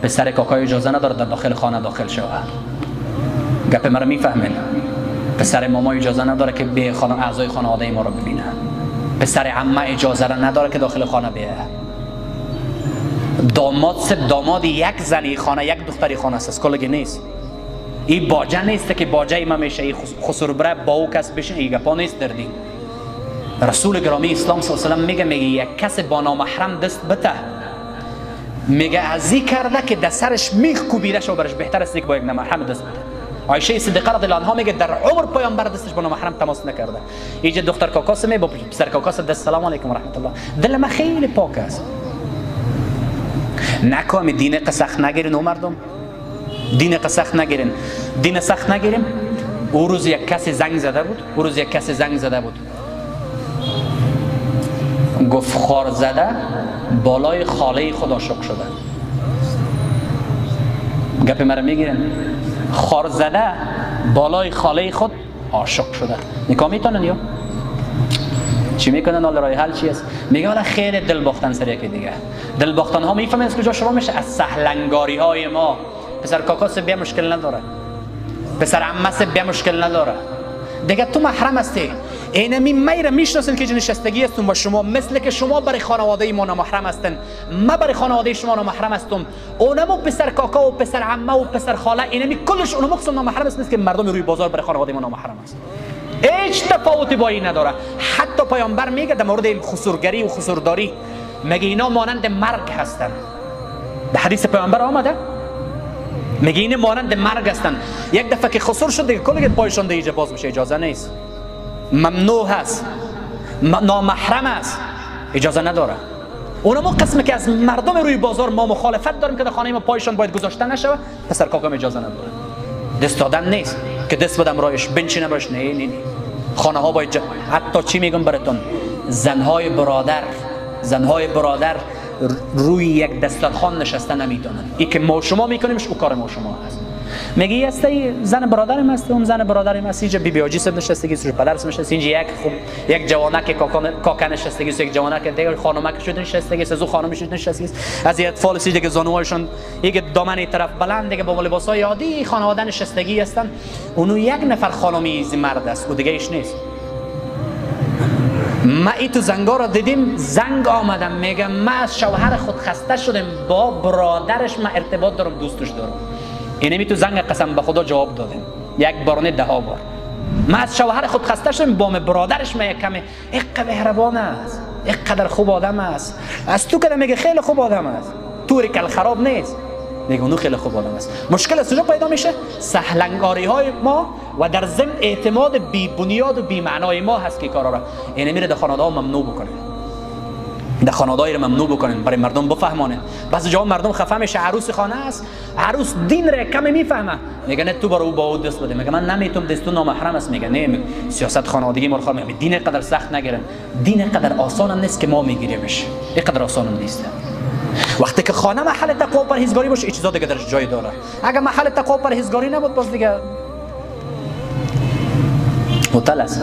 پسر کاکای اجازه نداره در داخل خانه داخل شود. گپ مرا میفهمین؟ پسر ماما اجازه نداره که به خانه اعضای خانواده ما رو ببینه. پسر عمه اجازه را نداره که داخل خانه بیه. داماد سه داماد یک زنی خانه یک دختری خانه است، کلگی نیست. این باجه نیست که باجه ما میشه، این خسر بره با او کس بشه، این گپا نیست در دین. رسول گرامی اسلام صلی الله علیه و سلم میگه یک کس با نامحرم دست بته، میگه از این کرده که در سرش میخ کوبیده شو برش بهتر است که با یک نامحرم دست بده. عایشه صدیقه رضی الله عنها میگه در عمر پیامبر دستش با نامحرم تماس نکرده. اینجا دختر کاکاس می با پسر کاکاس دست سلام علیکم و رحمت الله، دل من خیلی پاک است. نکامی دین قسخ نگیرین او مردم، دین قسخ نگیرین، دین سخت نگیریم. او روز یک کسی زنگ زده بود، او روز یک کسی زنگ زده بود، گفت خار زده بالای خاله خود عاشق شده. گپ مرا میگیرن؟ خار زده بالای خاله خود عاشق شده. نکاح میتونن یا چی میکنن؟ حالا راه حل چی است؟ میگه حالا خیلی دل باختن سر یکی دیگه. دل باختن ها میفهمن از کجا شروع میشه؟ از سهلنگاری های ما. پسر کاکاس بیا مشکل نداره، پسر عمه بیا مشکل نداره، دیگه تو محرم هستی. اینمی میره میشناسن که نشستگی هستم با شما، مثل که شما برای خانواده ما نامحرم هستن، ما برای خانواده شما نامحرم هستم. اونمو پسر کاکا و پسر عمه و پسر خاله اینمی کلش اونمو قسم نامحرم است، مثل که مردم روی بازار برای خانواده ما نامحرم است. هیچ تفاوتی با این نداره. حتی پیامبر میگه در مورد خسورگری و خسورداری، میگه اینا مانند مرگ هستن. در حدیث پیامبر آمده میگه اینا مانند مرگ هستن. یک دفعه که خسور شد دیگه کل پایشان دیگه باز میشه، اجازه نیست، ممنوع هست، نامحرم است، اجازه نداره. اونمو قسم که از مردم روی بازار ما مخالفت داریم که در خانه ما پایشان باید گذاشته نشوه، پسر کاکام اجازه نداره. دست دادن نیست که دست بدم رایش بنشینم رایش، نه نه نه. خانه ها باید حتی چی میگم براتون، زنهای برادر، زنهای برادر روی یک دسترخوان نشسته نمیتونن. این که ما شما میکنیمش او کار ما شما هست. میگه هسته زن برادرم هست، اون زن برادرم هست، اینجا بی بی آجی صاحب نشستگی، سر پدر نشسته، اینجا یک خوب یک جوانک کاکا نشستگی، یک جوانک دیگه خانمک شد نشستگی، از او خانم شد نشستگی، از اطفال سی دیگه زانوهایشون یک دامن طرف بلند دیگه با لباسای عادی خانواده نشستگی هستن. اونو یک نفر خانمی مرد است، او دیگه ایش نیست. ما ای تو زنگا را دیدیم، زنگ آمدم میگم ما از شوهر خود خسته شدم، با برادرش ما ارتباط دارم، دوستش دارم. اینمی تو زنگ قسم به خدا جواب دادیم، یک بار نه ده بار. ما از شوهر خود خسته شدیم، با برادرش ما یک کمی اق مهربان است، اقدر خوب آدم است، از تو که میگه خیلی خوب آدم است، تو کل خراب نیست، میگه اونو خیلی خوب آدم است. مشکل از کجا پیدا میشه؟ سهلنگاری های ما و در ضمن اعتماد بی بنیاد و بی معنای ما هست که کارا را اینه میره در خانواده ها ممنوع بکنه، در خانواده رو ممنوع بکنن، برای مردم بفهمانن. بعضی جاها مردم خفه میشه، عروس خانه است، عروس دین را کم میفهمه، میگه نه تو برو او با او دست بده، میگه من نمیتونم، دستون نامحرم است، میگه نه سیاست خانوادگی ما رو خراب میکنه. دین قدر سخت نگیرن، دین قدر آسان هم نیست که ما میگیریمش، اینقدر آسان هم نیست. وقتی که خانه محل تقوا و پرهیزگاری باشه، چیزا دیگه درش جای داره. اگه محل تقوا و پرهیزگاری نبود، باز دیگه هتل است.